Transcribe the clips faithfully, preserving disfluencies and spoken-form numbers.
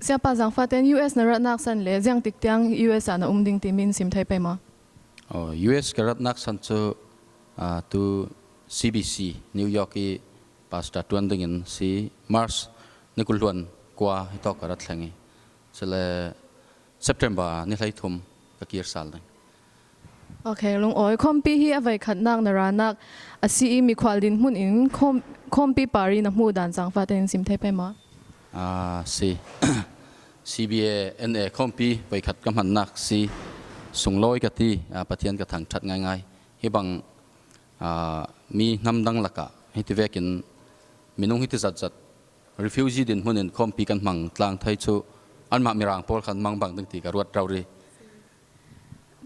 Siapa, zangfahten U S na ratnak san le ziangtik tiang U S ah na um ding timi in sim thei pei maw? Oh, U S ka ratnak san cu, ah, tu C B C New York i pastor ṭuan dingin si. March ni kul hluan kua hi tawk ka rat thleng i, cule September ni hleithum ka kir sal ding. Ok, Lungawi, khawmpi hi a veikhatnak na ranak a si i, mikhual dinhmun in khawm-, khawmpi pari na hmuh dan zangfahten sim thei pei maw? Ah, si. C B A N A khawmpi veikhat ka hmannak si. Sunglawi ka ti, ah, Pathian ka thangṭhat ngaingai. Hi bang, ah, mi hnam dang lakah hiti vekin minung hiti zatzat refugee dinhmun in khawmpi kan hmang tlang thei cu anmah mirang pawl khan hmang bang ding ti ka ruat rori.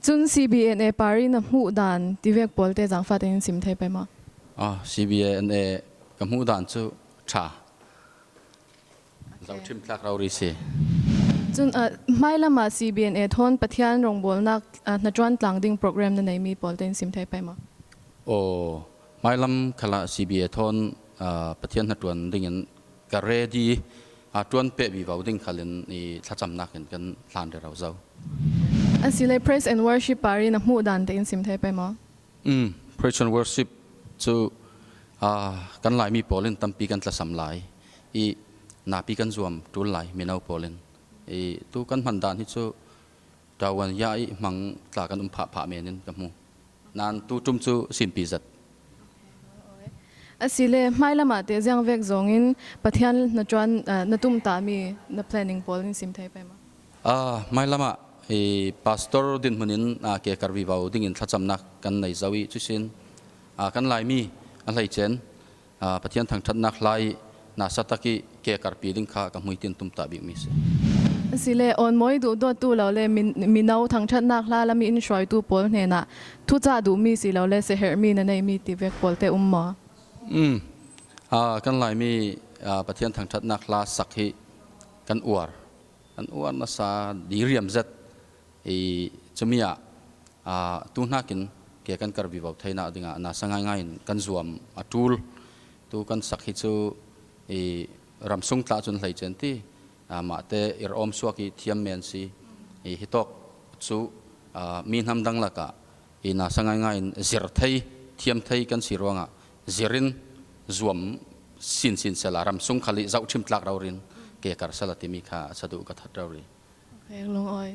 Cun C B A N A pari na hmuh dan tivek pawlte zangfahten in sim thei pei maw? Ah, C B A N A ka hmuh dan cu ṭha. Ok. Zohṭhim tlak rori si. Cun, ah, hmailam ah C B A N A thawn Pathian rawngbawlnak, ah, hnaṭuan tlang ding program na neimi pawlte in sim thei pei maw? Aw, hmailam khalah C B A thawn, ah, Pathian hnaṭuan dingin ka ready, ah, ṭuan peh vivo ding khalin i thlacamnak in kan hlan rero zo. Asile praise and worship pari na hmuh dan tein sim thei pei maw? Um, praise and worship cu, ah, kan Laimi pawl in tampi kan tlasam lai i napi kan zuam ṭul lai, mino pawl in. I tu kan hman dan hi cu Tawanaya i hmang tla kan um phahphah men in ka hmu. Nan tu ṭum cu simpi zat. Asile hmailam ah te ziangvek zongin Pathian hnaṭuan, ah, na tumtahmi na planning pawl in sim thei pei maw? Ah, hmailam ah i pastor dinhmun in, ah, ke kar vivo dingin thlacamnak kan nei zo i, cusin, ah, kan Laimi a hleice in, ah, Pathian thangṭhatnak hla i nasa tak i ke karpi ding kha ka hmuitin tumtah bikmi si. Asile awnmawi duhdawttu lo le min-, mino thangṭhatnak hla lam i in hruaitu pawl hnenah thucah duhmi si lo le siaherhmi na neihmi tivek pawlte um maw? Um, ah, kan Laimi, ah, Pathian thangṭhatnak hla sak hi kan uar, kan uar nasa diriam zet i, cumi ah, aa, tu hnakin ke kan kar vivo theinak dingah nasa ngaingai in kan zuam a ṭul. Tu kan sak hi cu i ramsung tla cun hleice in ti, aa, mahte irh awm suak i thiam men si. I hitawk cu, aa, mi hnam dang lakah i nasa ngaingai in zir thei, thiam thei kan si ruangah zir in zuam sinsin sela ramsung khal i zohṭhim tlak rori in ke kar sela timi kha a sa duh ka that rori. Ok, Lungawi.